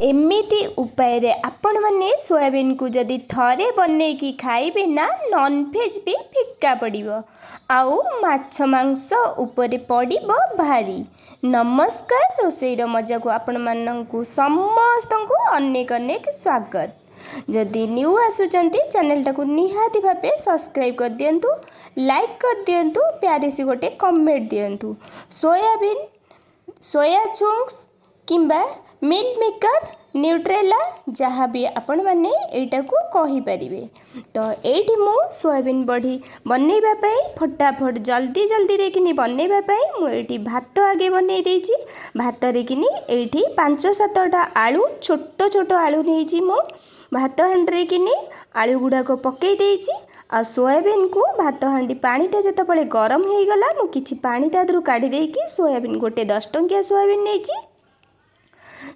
ଏମିତି ଉପାୟରେ ଆପଣମାନେ ସୋୟାବିନ୍କୁ ଯଦି ଥରେ ବନେଇକି ଖାଇବେ ନା, ନନଭେଜ୍ ବି ଫିକା ପଡ଼ିବ ଆଉ ମାଛ ମାଂସ ଉପରେ ପଡ଼ିବ ଭାରି। ନମସ୍କାର, ରୋଷେଇର ମଜାକୁ ଆପଣମାନଙ୍କୁ ସମସ୍ତଙ୍କୁ ଅନେକ ଅନେକ ସ୍ୱାଗତ। ଯଦି ନ୍ୟୁ ଆସୁଛନ୍ତି, ଚ୍ୟାନେଲଟାକୁ ନିହାତି ଭାବେ ସବସ୍କ୍ରାଇବ୍ କରିଦିଅନ୍ତୁ, ଲାଇକ୍ କରିଦିଅନ୍ତୁ, ପ୍ୟାରିସି ଗୋଟେ କମେଣ୍ଟ ଦିଅନ୍ତୁ। ସୋୟାବିନ୍, ସୋୟା ଚଙ୍କ୍ସ କିମ୍ବା ମିଲ୍ ମେକର୍, ନ୍ୟୁଟ୍ରେଲା, ଯାହା ବି ଆପଣମାନେ ଏଇଟାକୁ କହିପାରିବେ। ତ ଏଇଠି ମୁଁ ସୋୟାବିନ୍ ବଢ଼ି ବନେଇବା ପାଇଁ, ଫଟାଫଟ ଜଲ୍ଦି ଜଲ୍ଦିରେ କିନି ବନେଇବା ପାଇଁ ମୁଁ ଏଇଠି ଭାତ ଆଗେ ବନେଇ ଦେଇଛି। ଭାତରେ କିନି ଏଇଠି 5-7ଟା ଆଳୁ, ଛୋଟ ଛୋଟ ଆଳୁ ନେଇଛି ମୁଁ। ଭାତ ହାଣ୍ଡିରେ କିନି ଆଳୁ ଗୁଡ଼ାକ ପକେଇ ଦେଇଛି। ଆଉ ସୋୟାବିନ୍କୁ ଭାତ ହାଣ୍ଡି ପାଣିଟା ଯେତେବେଳେ ଗରମ ହେଇଗଲା, ମୁଁ କିଛି ପାଣି ତା ଦେହରୁ କାଢ଼ି ଦେଇକି ସୋୟାବିନ୍, ଗୋଟେ 10 ଟଙ୍କିଆ ସୋୟାବିନ୍ ନେଇଛି।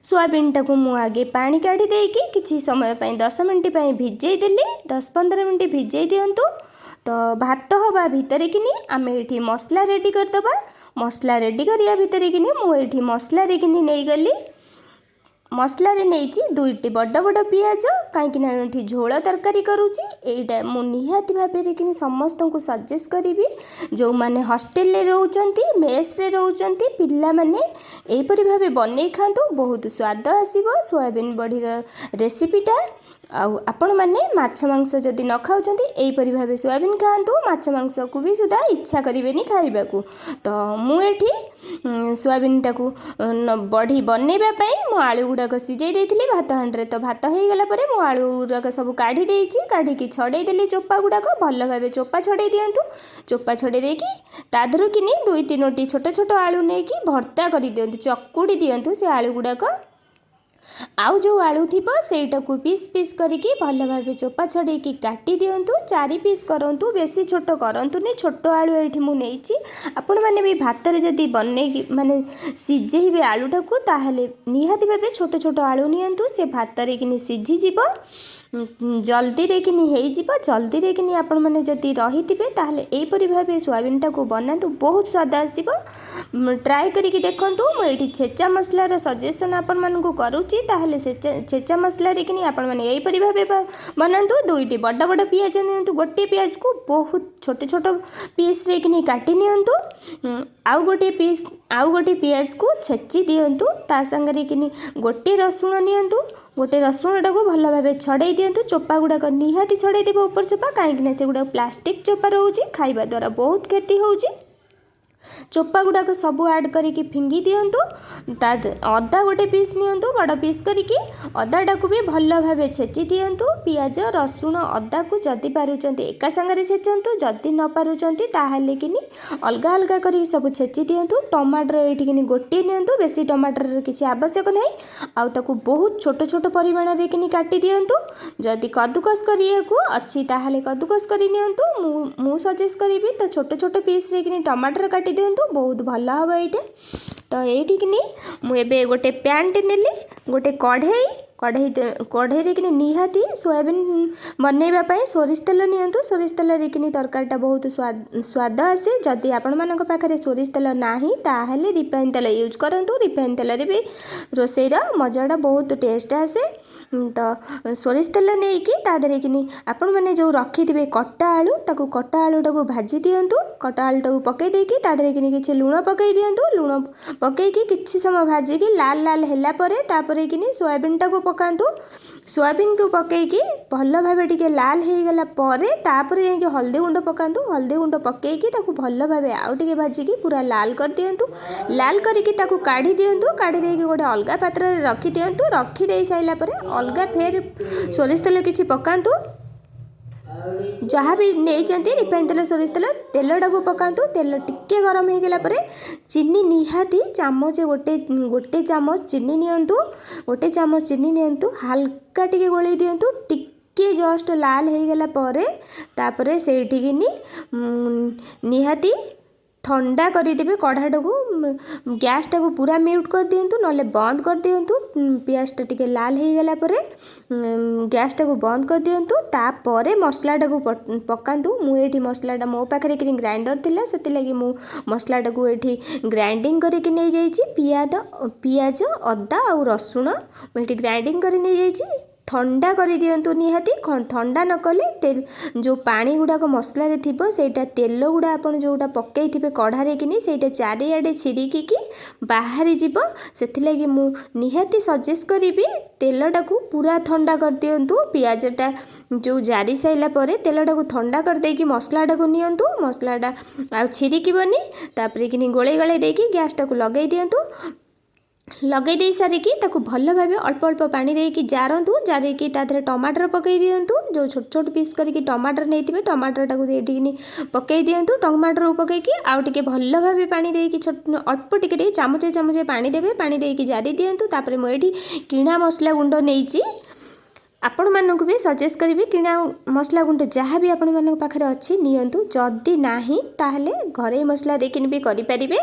ସୋୟାବିନ୍ଟାକୁ ମୁଁ ଆଗେ ପାଣି କାଢ଼ି ଦେଇକି କିଛି ସମୟ ପାଇଁ, 10 ମିନିଟ୍ ପାଇଁ ଭିଜେଇ ଦେଲି। 10-15 ମିନିଟ୍ ଭିଜେଇ ଦିଅନ୍ତୁ। ତ ଭାତ ହେବା ଭିତରେ କିନି ଆମେ ଏଇଠି ମସଲା ରେଡ଼ି କରିଦେବା। ମସଲା ରେଡ଼ି କରିବା ଭିତରେ କିନି ମୁଁ ଏଇଠି ମସଲାରେ କିନି ନେଇଗଲି। ମସଲାରେ ନେଇଛି ଦୁଇଟି ବଡ଼ ବଡ଼ ପିଆଜ, କାହିଁକିନା ଏଠି ଝୋଳ ତରକାରୀ କରୁଛି। ଏଇଟା ମୁଁ ନିହାତି ଭାବରେ କିନି ସମସ୍ତଙ୍କୁ ସଜେଷ୍ଟ କରିବି, ଯେଉଁମାନେ ହଷ୍ଟେଲରେ ରହୁଛନ୍ତି, ମେସ୍ରେ ରହୁଛନ୍ତି ପିଲାମାନେ, ଏହିପରି ଭାବେ ବନେଇ ଖାଆନ୍ତୁ, ବହୁତ ସ୍ୱାଦ ଆସିବ ସୋୟାବିନ୍ ବଢ଼ିର ରେସିପିଟା। ଆଉ ଆପଣମାନେ ମାଛ ମାଂସ ଯଦି ନ ଖାଉଛନ୍ତି, ଏହିପରି ଭାବେ ସୋୟାବିନ୍ ଖାଆନ୍ତୁ, ମାଛ ମାଂସକୁ ବି ସୁଦ୍ଧା ଇଚ୍ଛା କରିବେନି ଖାଇବାକୁ। ତ ମୁଁ ଏଠି ସୋୟାବିନ୍ଟାକୁ ବଢ଼ି ବନେଇବା ପାଇଁ ମୁଁ ଆଳୁ ଗୁଡ଼ାକ ସିଝେଇ ଦେଇଥିଲି ଭାତ ହାଣ୍ଡିରେ। ତ ଭାତ ହେଇଗଲା ପରେ ମୁଁ ଆଳୁ ଗୁଡ଼ାକ ସବୁ କାଢ଼ି ଦେଇଛି। କାଢ଼ିକି ଛଡ଼େଇ ଦେଲି ଚୋପା ଗୁଡ଼ାକ। ଭଲ ଭାବେ ଚୋପା ଛଡ଼େଇ ଦିଅନ୍ତୁ। ଚୋପା ଛଡ଼େଇ ଦେଇକି ତା ଦେହରୁ କିନି ଦୁଇ ତିନୋଟି ଛୋଟ ଛୋଟ ଆଳୁ ନେଇକି ଭର୍ତ୍ତା କରିଦିଅନ୍ତୁ, ଚକୁଡ଼ି ଦିଅନ୍ତୁ ସେ ଆଳୁ ଗୁଡ଼ାକ। ଆଉ ଯେଉଁ ଆଳୁ ଥିବ, ସେଇଟାକୁ ପିସ୍ ପିସ୍ କରିକି ଭଲ ଭାବେ ଚୋପା ଛଡ଼େଇକି କାଟି ଦିଅନ୍ତୁ। ଚାରି ପିସ୍ କରନ୍ତୁ, ବେଶୀ ଛୋଟ କରନ୍ତୁନି। ଛୋଟ ଆଳୁ ଏଇଠି ମୁଁ ନେଇଛି। ଆପଣମାନେ ବି ଭାତରେ ଯଦି ବନେଇକି, ମାନେ ସିଝେଇବେ ଆଳୁଟାକୁ, ତାହେଲେ ନିହାତି ଭାବେ ଛୋଟ ଛୋଟ ଆଳୁ ନିଅନ୍ତୁ। ସେ ଭାତରେ କିନି ସିଝିଯିବ, ଜଲ୍ଦିରେ କିନି ହେଇଯିବ। ଜଲ୍ଦିରେ କିନି ଆପଣମାନେ ଯଦି ରହିଥିବେ, ତାହେଲେ ଏହିପରି ଭାବେ ସୋୟାବିନ୍ଟାକୁ ବନାନ୍ତୁ, ବହୁତ ସ୍ୱାଦ ଆସିବ। ଟ୍ରାଏ କରିକି ଦେଖନ୍ତୁ। ମୁଁ ଏଇଠି ଛେଚା ମସଲାର ସଜେସନ୍ ଆପଣମାନଙ୍କୁ କରୁଛି। ତାହେଲେ ସେ ଛେଚା ମସଲାରେ କିନି ଆପଣମାନେ ଏହିପରି ଭାବେ ବନାନ୍ତୁ। ଦୁଇଟି ବଡ଼ ବଡ଼ ପିଆଜ ନିଅନ୍ତୁ। ଗୋଟିଏ ପିଆଜକୁ ବହୁତ ଛୋଟ ଛୋଟ ପିସ୍ରେ କିନି କାଟି ନିଅନ୍ତୁ। ଆଉ ଗୋଟିଏ ପିସ୍, ଆଉ ଗୋଟିଏ ପିଆଜକୁ ଛେଚି ଦିଅନ୍ତୁ। ତା ସାଙ୍ଗରେ କିନି ଗୋଟିଏ ରସୁଣ ନିଅନ୍ତୁ। ଗୋଟେ ରସୁଣଟାକୁ ଭଲ ଭାବେ ଛଡ଼େଇ ଦିଅନ୍ତୁ। ଚୋପା ଗୁଡ଼ାକ ନିହାତି ଛଡ଼େଇ ଦେବ, ଉପର ଚୋପା, କାହିଁକିନା ସେଗୁଡ଼ାକ ପ୍ଲାଷ୍ଟିକ୍ ଚୋପା ରହୁଛି, ଖାଇବା ଦ୍ୱାରା ବହୁତ କ୍ଷତି ହେଉଛି। ଚୋପା ଗୁଡ଼ାକ ସବୁ ଆଡ଼୍ କରିକି ଫିଙ୍ଗି ଦିଅନ୍ତୁ। ତା ଅଦା ଗୋଟେ ପିସ୍ ନିଅନ୍ତୁ, ବଡ଼ ପିସ୍ କରିକି। ଅଦାଟାକୁ ବି ଭଲ ଭାବେ ଛେଚି ଦିଅନ୍ତୁ। ପିଆଜ, ରସୁଣ, ଅଦାକୁ ଯଦି ପାରୁଛନ୍ତି ଏକା ସାଙ୍ଗରେ ଛେଚନ୍ତୁ। ଯଦି ନ ପାରୁଛନ୍ତି, ତାହେଲେ କିନି ଅଲଗା ଅଲଗା କରିକି ସବୁ ଛେଚି ଦିଅନ୍ତୁ। ଟମାଟର ଏଇଠିକିନି ଗୋଟିଏ ନିଅନ୍ତୁ, ବେଶୀ ଟମାଟରର କିଛି ଆବଶ୍ୟକ ନାହିଁ। ଆଉ ତାକୁ ବହୁତ ଛୋଟ ଛୋଟ ପରିମାଣରେ କିନି କାଟି ଦିଅନ୍ତୁ। ଯଦି କଦୁକସ କରିବାକୁ ଅଛି, ତାହେଲେ କଦୁକସ କରି ନିଅନ୍ତୁ। ମୁଁ ସଜେଷ୍ଟ କରିବି ତ ଛୋଟ ଛୋଟ ପିସ୍ରେ କିନି ଟମାଟର କାଟି ଦିଅନ୍ତୁ, ବହୁତ ଭଲ ହେବ ଏଇଟା। ତ ଏଇଠିକିନି ମୁଁ ଏବେ ଗୋଟେ ପ୍ୟାନ୍ଟେ ନେଲି, ଗୋଟେ କଢ଼େଇ। କଢ଼େଇରେ କିନି ନିହାତି ସୋୟାବିନ୍ ବନେଇବା ପାଇଁ ସୋରିଷ ତେଲ ନିଅନ୍ତୁ। ସୋରିଷ ତେଲରେ କିନି ତରକାରୀଟା ବହୁତ ସ୍ୱାଦ ଆସେ। ଯଦି ଆପଣମାନଙ୍କ ପାଖରେ ସୋରିଷ ତେଲ ନାହିଁ, ତାହେଲେ ରିଫାଇନ୍ ତେଲ ୟୁଜ୍ କରନ୍ତୁ। ରିଫାଇନ୍ ତେଲରେ ବି ରୋଷେଇର ମଜାଟା ବହୁତ ଟେଷ୍ଟ ଆସେ। ତ ସୋରିଷ ତେଲ ନେଇକି ତା ଦେହରେ କିନି ଆପଣମାନେ ଯେଉଁ ରଖିଥିବେ କଟା ଆଳୁ, ତାକୁ କଟା ଆଳୁଟାକୁ ଭାଜି ଦିଅନ୍ତୁ। କଟା ଆଳୁଟାକୁ ପକାଇ ଦେଇକି ତା ଦେହରେ କିନି କିଛି ଲୁଣ ପକାଇ ଦିଅନ୍ତୁ। ଲୁଣ ପକାଇକି କିଛି ସମୟ ଭାଜିକି ଲାଲ ଲାଲ ହେଲା ପରେ, ତାପରେ କିନି ସୋୟାବିନ୍ଟାକୁ ପକାନ୍ତୁ। ସୋୟାବିନ୍କୁ ପକାଇକି ଭଲ ଭାବେ ଟିକେ ଲାଲ ହେଇଗଲା ପରେ, ତାପରେ ଯାଇକି ହଳଦୀ ଗୁଣ୍ଡ ପକାନ୍ତୁ। ହଳଦୀ ଗୁଣ୍ଡ ପକାଇକି ତାକୁ ଭଲ ଭାବେ ଆଉ ଟିକେ ଭାଜିକି ପୁରା ଲାଲ କରିଦିଅନ୍ତୁ। ଲାଲ କରିକି ତାକୁ କାଢ଼ି ଦିଅନ୍ତୁ। କାଢ଼ି ଦେଇକି ଗୋଟେ ଅଲଗା ପାତ୍ରରେ ରଖିଦିଅନ୍ତୁ। ରଖିଦେଇ ସାରିଲା ପରେ ଅଲଗା ଫେର ସୋରିଷ ତେଲ କିଛି ପକାନ୍ତୁ। ଯାହା ବି ନେଇଛନ୍ତି, ରିଫାଇନ୍ ତେଲ, ସୋରିଷ ତେଲ, ତେଲଟାକୁ ପକାନ୍ତୁ। ତେଲ ଟିକେ ଗରମ ହେଇଗଲା ପରେ ଚିନି ନିହାତି ଚାମଚ ଗୋଟେ, ଗୋଟେ ଚାମଚ ଚିନି ନିଅନ୍ତୁ। ଗୋଟେ ଚାମଚ ଚିନି ନିଅନ୍ତୁ, ହାଲକା ଟିକେ ଗୋଳେଇ ଦିଅନ୍ତୁ। ଟିକେ ଜଷ୍ଟ ଲାଲ ହେଇଗଲା ପରେ, ତାପରେ ସେଇଠିକିନି ନିହାତି ଥଣ୍ଡା କରିଦେବେ କଢ଼ାଟାକୁ। ଗ୍ୟାସ୍ଟାକୁ ପୁରା ମ୍ୟୁଟ୍ କରିଦିଅନ୍ତୁ, ନହେଲେ ବନ୍ଦ କରିଦିଅନ୍ତୁ। ପିଆଜଟା ଟିକେ ଲାଲ ହେଇଗଲା ପରେ ଗ୍ୟାସ୍ଟାକୁ ବନ୍ଦ କରିଦିଅନ୍ତୁ, ତାପରେ ମସଲାଟାକୁ ପକାନ୍ତୁ। ମୁଁ ଏଇଠି ମସଲାଟା, ମୋ ପାଖରେ କିନି ଗ୍ରାଇଣ୍ଡର ଥିଲା, ସେଥିଲାଗି ମୁଁ ମସଲାଟାକୁ ଏଇଠି ଗ୍ରାଇଣ୍ଡିଙ୍ଗ କରିକି ନେଇଯାଇଛି। ପିଆଜ, ଅଦା ଆଉ ରସୁଣ ମୁଁ ଏଠି ଗ୍ରାଇଣ୍ଡିଙ୍ଗ କରି ନେଇଯାଇଛି। ଥଣ୍ଡା କରିଦିଅନ୍ତୁ ନିହାତି। ଥଣ୍ଡା ନ କଲେ ଯେଉଁ ପାଣି ଗୁଡ଼ାକ ମସଲାରେ ଥିବ, ସେଇଟା ତେଲ ଗୁଡ଼ା ଆପଣ ଯେଉଁଟା ପକାଇଥିବେ କଢ଼ାରେ କିନି, ସେଇଟା ଚାରିଆଡ଼େ ଛିରିକିକି ବାହାରିଯିବ। ସେଥିଲାଗି ମୁଁ ନିହାତି ସଜେଷ୍ଟ କରିବି, ତେଲଟାକୁ ପୁରା ଥଣ୍ଡା କରିଦିଅନ୍ତୁ। ପିଆଜଟା ଯେଉଁ ଜାରି ସାରିଲା ପରେ ତେଲଟାକୁ ଥଣ୍ଡା କରିଦେଇକି ମସଲାଟାକୁ ନିଅନ୍ତୁ, ମସଲାଟା ଆଉ ଛିରିକିବନି। ତାପରେ କିନି ଗୋଳେଇ ଗୋଳେଇ ଦେଇକି ଗ୍ୟାସ୍ଟାକୁ ଲଗାଇ ଦିଅନ୍ତୁ। ଲଗାଇ ଦେଇ ସାରିକି ତାକୁ ଭଲ ଭାବେ ଅଳ୍ପ ଅଳ୍ପ ପାଣି ଦେଇକି ଜାରନ୍ତୁ। ଜାରିକି ତା ଦେହରେ ଟମାଟର ପକାଇ ଦିଅନ୍ତୁ। ଯେଉଁ ଛୋଟ ଛୋଟ ପିସ୍ କରିକି ଟମାଟର ନେଇଥିବେ, ଟମାଟରଟାକୁ ଏଠିକିନି ପକାଇ ଦିଅନ୍ତୁ। ଟମାଟରକୁ ପକାଇକି ଆଉ ଟିକେ ଭଲ ଭାବେ ପାଣି ଦେଇକି, ଛୋଟ ଅଳ୍ପ ଟିକେ ଟିକେ ଚାମଚେ ଚାମଚେ ପାଣି ଦେବେ। ପାଣି ଦେଇକି ଜାରି ଦିଅନ୍ତୁ। ତାପରେ ମୁଁ ଏଇଠି କିଣା ମସଲା ଗୁଣ୍ଡ ନେଇଛି। ଆପଣମାନଙ୍କୁ ବି ସଜେଷ୍ଟ କରିବି, କିଣା ମସଲା ଗୁଣ୍ଡ ଯାହା ବି ଆପଣମାନଙ୍କ ପାଖରେ ଅଛି ନିଅନ୍ତୁ। ଯଦି ନାହିଁ, ତାହେଲେ ଘରୋଇ ମସଲା ଦେଇକିନି ବି କରିପାରିବେ।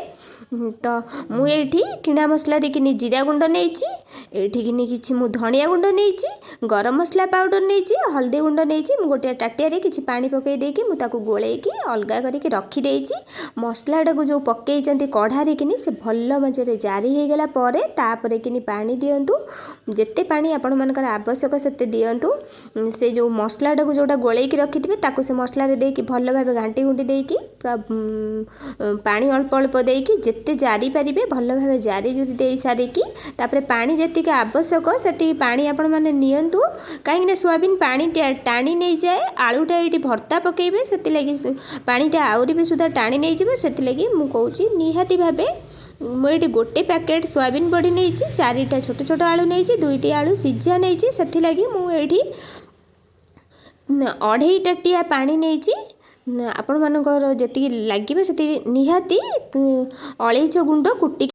ତ ମୁଁ ଏଇଠି କିଣା ମସଲା ଦେଇକିନି ଜିରା ଗୁଣ୍ଡ ନେଇଛି, ଏଇଠିକିନି କିଛି ମୁଁ ଧଣିଆ ଗୁଣ୍ଡ ନେଇଛି, ଗରମ ମସଲା ପାଉଡ଼ର ନେଇଛି, ହଳଦୀ ଗୁଣ୍ଡ ନେଇଛି। ମୁଁ ଗୋଟିଏ ତାଟିଆରେ କିଛି ପାଣି ପକାଇ ଦେଇକି ମୁଁ ତାକୁ ଗୋଳେଇକି ଅଲଗା କରିକି ରଖିଦେଇଛି। ମସଲାଟାକୁ ଯେଉଁ ପକାଇଛନ୍ତି କଢ଼ାରେ କିନି, ସେ ଭଲ ମଜାରେ ଜାରି ହେଇଗଲା ପରେ ତାପରେ କିନି ପାଣି ଦିଅନ୍ତୁ। ଯେତେ ପାଣି ଆପଣମାନଙ୍କର ଆବଶ୍ୟକ ସେତେ ଦିଅନ୍ତୁ। ସେ ଯେଉଁ ମସଲାଟାକୁ ଯେଉଁଟା ଗୋଳେଇକି ରଖିଥିବେ, ତାକୁ ସେ ମସଲାରେ ଦେଇକି ଭଲ ଭାବେ ଘାଣ୍ଟି ଘୁଣ୍ଟି ଦେଇକି, ପୁରା ପାଣି ଅଳ୍ପ ଅଳ୍ପ ଦେଇକି ଯେତେ ଜାରି ପାରିବେ ଭଲ ଭାବେ ଜାରି ଜୁରି ଦେଇ ସାରିକି, ତାପରେ ପାଣି ଯେତିକି ଆବଶ୍ୟକ ସେତିକି ପାଣି ଆପଣମାନେ ନିଅନ୍ତୁ। କାହିଁକିନା ସୋୟାବିନ୍ ପାଣି ଟାଣି ନେଇଯାଏ। ଆଳୁଟା ଏଇଠି ଭର୍ତ୍ତା ପକାଇବେ, ସେଥିଲାଗି ପାଣିଟା ଆହୁରି ବି ସୁଦ୍ଧା ଟାଣି ନେଇଯିବ। ସେଥିଲାଗି ମୁଁ କହୁଛି ନିହାତି ଭାବେ। ମୁଁ ଏଇଠି ଗୋଟେ ପ୍ୟାକେଟ୍ ସୋୟାବିନ୍ ବଡ଼ି ନେଇଛି, 4ଟା ଛୋଟ ଛୋଟ ଆଳୁ ନେଇଛି, 2ଟି ଆଳୁ ସିଝା ନେଇଛି। ସେଥିଲାଗି ମୁଁ ଏଇଠି ଅଢ଼େଇ ତାଟିଆ ପାଣି ନେଇଛି। ଆପଣମାନଙ୍କର ଯେତିକି ଲାଗିବ ସେତିକି। ନିହାତି ଅଳେଇଚ ଗୁଣ୍ଡ କୁଟିକି